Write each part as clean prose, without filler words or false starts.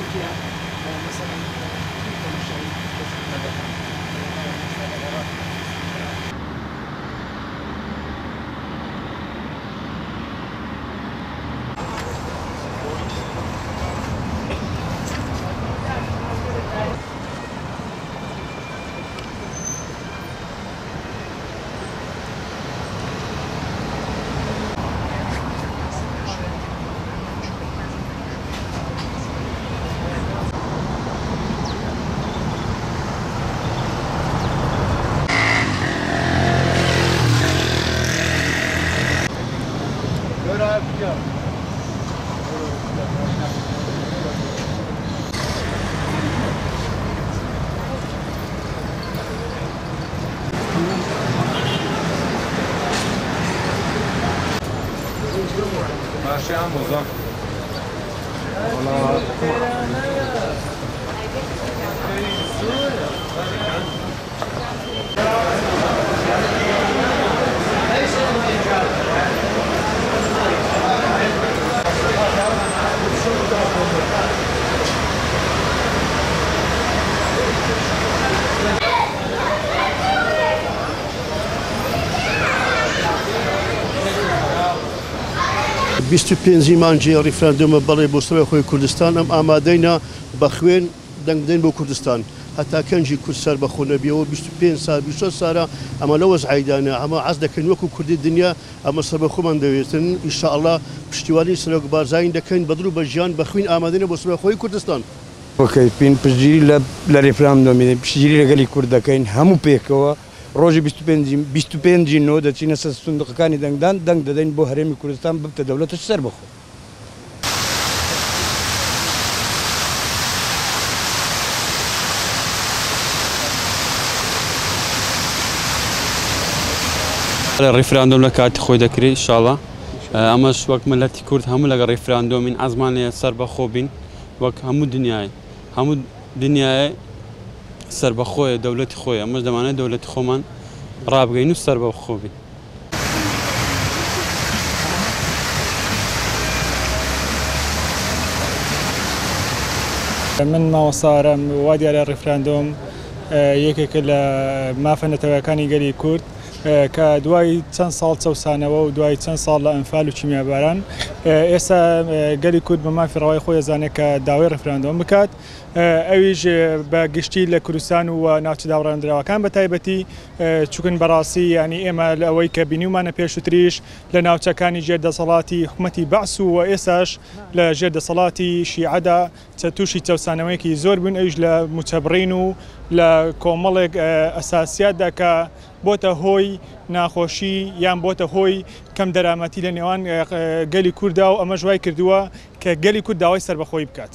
تورکیا مەسەلەن تەماشای دەکەن. ماشي يا عم وزار. 25 مانگی ڕیفراندۆمە بەڵێ بۆ سەربەخۆی کوردستان ئەم ئامادەینە بە خوێن دەنگ بدەین بۆ کوردستان هەتا کەنجی کورد سەر بەخۆ نەبیەوە 25 سال 26 سالە ئەمە لە وەزعیدانە ئەمە عەز دەکەین وەکو کوردی دنیا ئەمە سەربەخۆمان دەوێتن ئینشاءاللە پشتیوانی سەرۆک بارزانی دەکەین بە دڵ و بە ژیان بە خوین ئامادەینە بۆ سەربەخۆی کوردستان. وەکەیپین پشتگیری لە ڕیفراندۆمی پشتگیری لە گەلی کورد دەکەین هەموو پێکەوە ڕۆژی 25 نۆ دەچینە سەر سندوقەکانی دەنگدان دەنگ دەدەین بۆ هەرێمی کوردستان ببتە دەوڵەتە سەربەخۆ. ڕیفراندۆم لە کاتی خۆی دەکرێت ئینشاڵڵا. ئەمەش وەک ملەتی کورد هەموو لەگەڵ ڕیفراندۆمین عەزمان لێ سەربەخۆ بین وەک هەموو دنیای هەموو دنیای سەربەخۆیە دەولەتی خۆیە ئەمەش دەمانێت دەولەتی خۆمان ڕابگەین و سەربەخۆ بین. من مامۆستارم وا دیارە ڕیفراندۆم یەکێکە لە مافە نەتەوەکانی گەلی کورد کە دوای چەند ساڵ چەوسانەوە و دوای چەند ساڵ لە ئەنفال و کیمیاباران ئێستا گەلی کورد بە مافی ڕەوای خۆی دەزانێت کە داوای ڕیفراندۆم بکات. ئەویش بە گشتی لە کوردستان و ناوچە داوڕێنراوەکان بە تایبەتی چونکن بەڕاستی ینی ئێمە لە ئەوەی کە بینیومانە پێشووتریش لە ناوچەکانی ژێر دەسەڵاتی حکوومەتی بەعس و ئێستاش لە ژێر دەسەڵاتی شیعەدا تووشی چەوسانەوەیەکی زۆر بوون ئەویش لە موچەبڕین و لە کۆمەڵێک ئەساسیاتدا کە بۆتە هۆی ناخۆشی یان بۆتە هۆی کەم دەرامەتی لە نێوان گەلی کووردا و ئەمەش وای کردووە کە گەلی کورد داوای سەربەخۆیی بکات.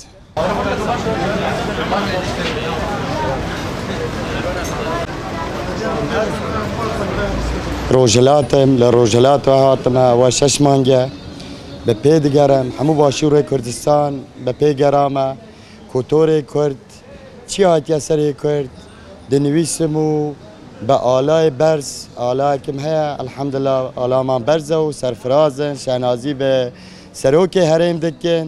ڕۆژهەڵاتم لە ڕۆژهەڵاتەوە هاتمە ئەوە 6 مانگە بە پێ دگەرم هەموو باشووری کوردستان بە پێ گەرامە کۆتۆرێ کورد چی هاتیە سەرێ کورد دەنویسم و بە ئالای بەرز ئالاکم هەیە الحەمدلله ئالامان بەرزە و سەرفرازن شانازی بە سەرۆکی هەرێم دەکەن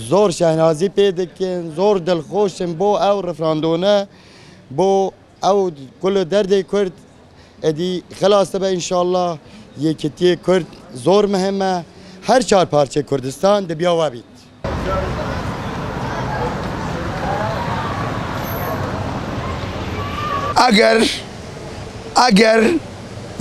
زۆر شانازی پێ دەکەن زۆر دڵخۆشم بۆ ئەو ڕفراندۆنە بۆ ئەو کل دەردی کورد ئەدی خلاص دەبێ ئینشاءالله. یەکێتی کورد زۆر مهمە هەر چوار پارچەی کوردستان دەبیا وا بیت. ئەگەر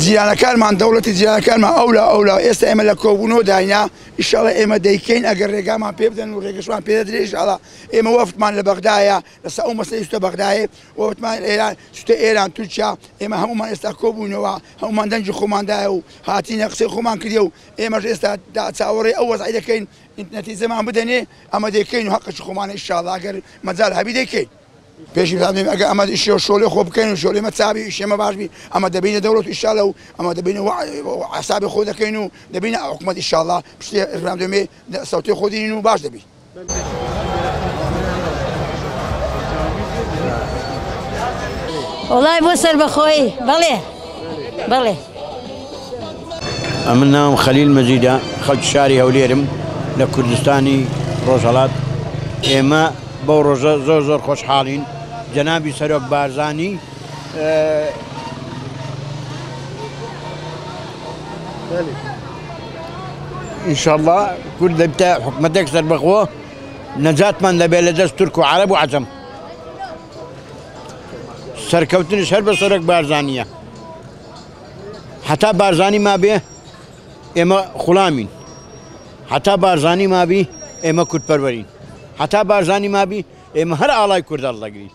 جیرانەکانمان دەوڵەتی جیرانەکانمان ئەولا ئەولا ئێستا ئێمە لە کۆبوونەوە داینا ئینشاءالله ئێمە دەیکەین ئەگەر ڕێگامان پێ بدەن و ڕێگەشمان پێ دەدرێ ئینشاءالله ئێمە وەفتمان لە بەغدایە لەسەر ئەو مەسەلەی چووتە بەغدایێ وەفتمان ئێران چووتە ئێران تورکیا ئێمە هەمومان ئێستا کۆبووینەوە هەمومان دەنگی خۆماندایە و هاتینە قسەی خۆمان کردیە و ئێمەش ئێستا چاوەڕێ ئەو وەزعی دەکەین نەتیجەمان بدەنێ ئەمە دەیکەین و حەقێکی خۆمانە ئینشاءالله ئەگەر مەجال هەبی دەیکەین. پێشی بزانین ئەگەر ئەمە ئیشێ شۆلێ خۆ بکەین و شۆلێ مە چابی ئیشێمە باش بی ئەمە دەبینە دەوڵەت ئینشاءالله و ئەمە دەبینە حسابی خۆ دەکەین و دەبینە حکوومەت ئینشاءالله پشتی ڕیفراندۆمێ سەوتی خۆ دینین و باش دەبی. وەڵای بۆ سەربەخۆیی بەڵێ بەڵێ. ئەمن ناوم خەلیل مەجیدە خەڵکی شاری هەولێرم لە کوردستانی ڕۆژهەڵات. ئێمە بەو ڕۆژە زۆر زۆر خۆشحاڵین جەنابی سەرۆک بارزانی ئینشاڵڵا کورد دەبتە حکومەتێک سەربەخۆ نەجاتمان دەبێت لە دەست تورک و عەرەب و عەجەم. سەرکەوتنش هەر بە سەرۆک بارزانییە. هەتا بارزانی مابێ ئێمە خوڵامین، هەتا بارزانی مابی ئێمە کوردپەروەرین، هەتا بارزانی مابی ئێمە هەر ئاڵای کورد هەڵدەگرین.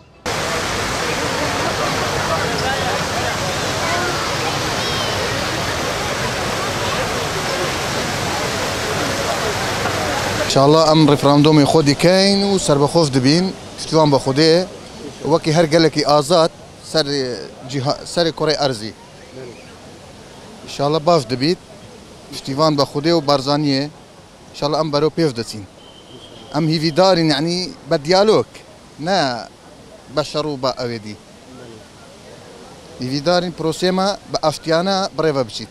ئینشاڵا ئەم ڕیفراندۆمی خۆ دیکەین و سەربەخۆش دبین پشتیوان بە خودێ وەکی هەر گەلێکی ئازاد سەر سەر کوڕی ئەرزی ئینشاڵا باش دبیت پشتیوان بە خودێ و بارزانیە ئینشاڵا ئەم بەرەو پێش دەچین ئەم هیڤیدارین یعنی بە دیالۆگ نا بە شەڕ و بە ئەوێ دی هیڤیدارین پرۆسێمە بە ئاشتیانە بڕێڤە بچیت.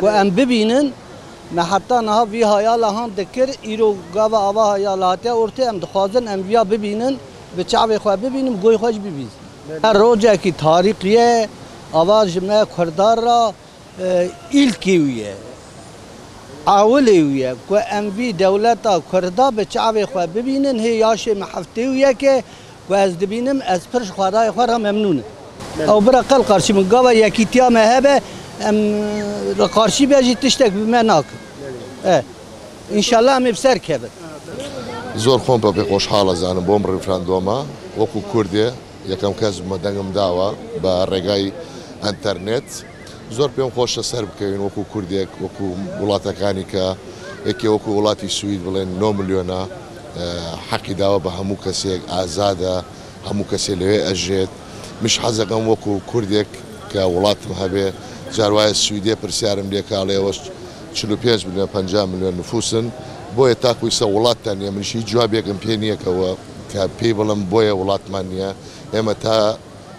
Ku em bibînin me heta niha vî hayala han dikir, îro gava ava hayala hatiye ortê em dixwazin em viya bibînin, bi çavê xwe bibînin, bi goyê xwe jî bibîzin. Her rojekî tarîqî ye, ava ji me Kurdan re îlkê wî ye, ewilê wî ye ku em vî dewleta Kurda bi çavê xwe bibînin, hê yaşê me 71 e ku ez dibînim ez pir ji xwedayê xwe re memnûn im. Ew bira qel qarşî min, gava yekîtiya me hebe em li qarşî be jî tiştek bi me nakin. Înşallah em ê bi ser kevin. زۆر خۆم بە پێ خۆشحاڵ ئەزانم بۆم ڕیفراندۆمە وەکو کوردێ یەکەم کەس بمە دەنگم داوە بە ڕێگای ئەنتەرنێت زۆر پێم خۆشە سەر بکەوین وەکو کوردێک وەکو وڵاتەکانی کە یەکێ وەکو وڵاتی سوید بڵێن 9 ملیۆنە حەقی داوە بە هەموو کەسێک ئازادە هەموو کەسێ لەوێ ئەژێت مش حەزەکەم وەکو کوردێک کە وڵاتم هەبێ جار وایە سویدێ پرسیارم لێ کاڵێەوە 45 ملیۆن 50 ملیۆن نفوسن بۆیە تاکو ئیستا وڵاتتان نییە منیش هیچ جوابێکم پێ نییە کەەوە کە پێی بڵم بۆیە وڵاتمان نییە ئێمە تا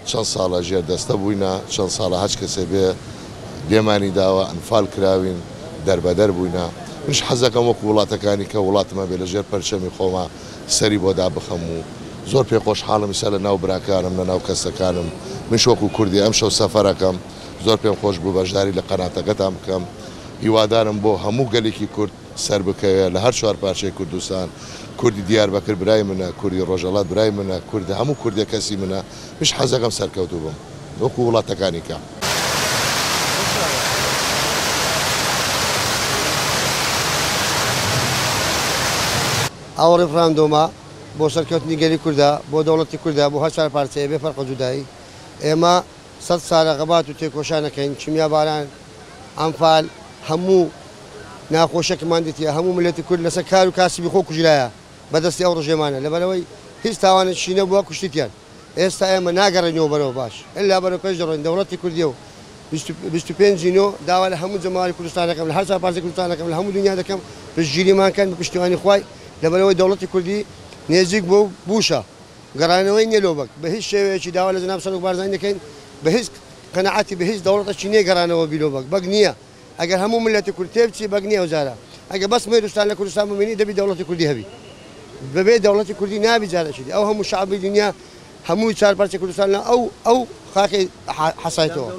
چەند ساڵە ژێر دەستە بووینە چەند ساڵە هەچ کەسێ بێ لێمانی داوە ئەنفال کراوین دەربەدەر بووینە منیش حەزەکەم وەکو وڵاتەکانی کە وڵاتم هەبێ لە ژێر پەرچەمی خۆما سەری بۆ دابخەم و زۆر پێ خۆشحاڵم ئیستا لە ناو براکانم لە ناو کەسەکانم منیش وەکو کوردی ئەمشەو سەفەرەکەم زۆر پێم خۆش بوو بەشداری لە قەناتەکەتان بکەم هیوادارم بۆ هەموو گەلێکی کورد سەر بکەوێ لە هەر چوار پارچەی کوردستان کوردی دیاربەکر برای منە کوردی ڕۆژهەڵات برای منە کورد هەموو کوردێک کەسی منە منیش حەزەکەم سەرکەوتوو بم وەکو وڵاتەکانی کە. ئەو ڕیفراندۆمە بۆ سەرکەوتنی گەلی کوردە، بۆ دەوڵەتی کوردە، بۆ هەر چوار پارچەیە بێ فەرق و جودایی. ئێمە 100 سالە غەبات و تێکۆشان ئەکەین، کیمیاباران، ئەنفال، هەموو ناخۆشیەکمان دیتیە، هەموو میللەتی کورد لەسەر کار و کاسبی خۆ کوژرایە بەدەستی ئەو ڕژێمانە، لەبەرئەوەی هیچ تاوانێکیشی نەبووە کوشتیتیان. ئێستا ئێمە ناگەڕێینەوە بەرەو باش، ئیلا بەرەو پێش دەڕۆین، دەوڵەتی کوردیە و 25 نۆ داوا لە هەموو جەماوەری کوردستان دەکەم، لە هەر چوار پارچەی کوردستان دەکەم، لە هەموو دنیا دەکەم پشتگیریمان کەن بە پشتیوانی خوای، لەبەرئەوەی دەوڵەتی کوردی نێزیک بووە و بووشە، گەڕانەوەی نیە لۆ بەگ، بە هیچ شێوەیەکی داوا لە جەناب سەرۆک بارزانی دەکەین بە هیچ قەناعەتی بە هیچ دەوڵەتەکی نیە گەڕانەوە بی لۆ بەگ، بەگ نیە ئەگەر هەموو میللەتی کورد تێبچی بەگ نیە ئەوجارە ئەگەر بەس مێروستان لە کوردستان بمینی دەبی دەوڵەتی کوردی هەبی، بەبێ دەوڵەتی کوردی نابی جارەکی دی ئەو هەموو شەعبی دنیا هەموو چوار پارچەی کوردستان لە ئەو ئەو خاکەی حەسایتەوە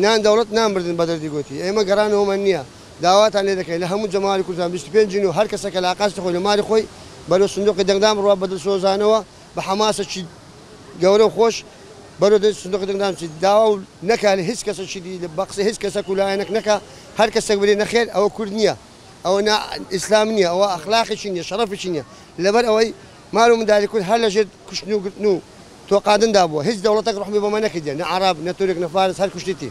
نان دەوڵەت نان مردن بە دەردی گۆتی ئێمە گەڕانەوەمان نییە داواتان لێ دەکەین لە هەموو جەماوەری کوردستان 25 نۆ هەر کەسەکە لە ئاقاستی خۆی لە ماری خۆی بەرەو سندوقی دەنگدان بڕوا بە دڵسۆزانەوە بە حەماسەکی گەورە و خۆش بەرەو سندوقی دەنگدان بچیت داوا و نەکا لە هیچ کەسێکی دی بە قسەی هیچ کەسەک و لایەنەک نەکا هەر کەسێک بلێ نەخێر ئەوە کورد نییە ئەوە نا ئیسلام نییە ئەوە ئەخلاقێکی نییە شەڕەفێکی نییە لەبەر ئەوەی مال و مندالی کورد هەر لەژێر کوشتن و گرتن و تۆقاندندا بووە هیچ دەوڵەتەک ڕەحمی بەمە نەکردیە نە عەڕەب نە تورک نە فارس هەر کوشتیتی.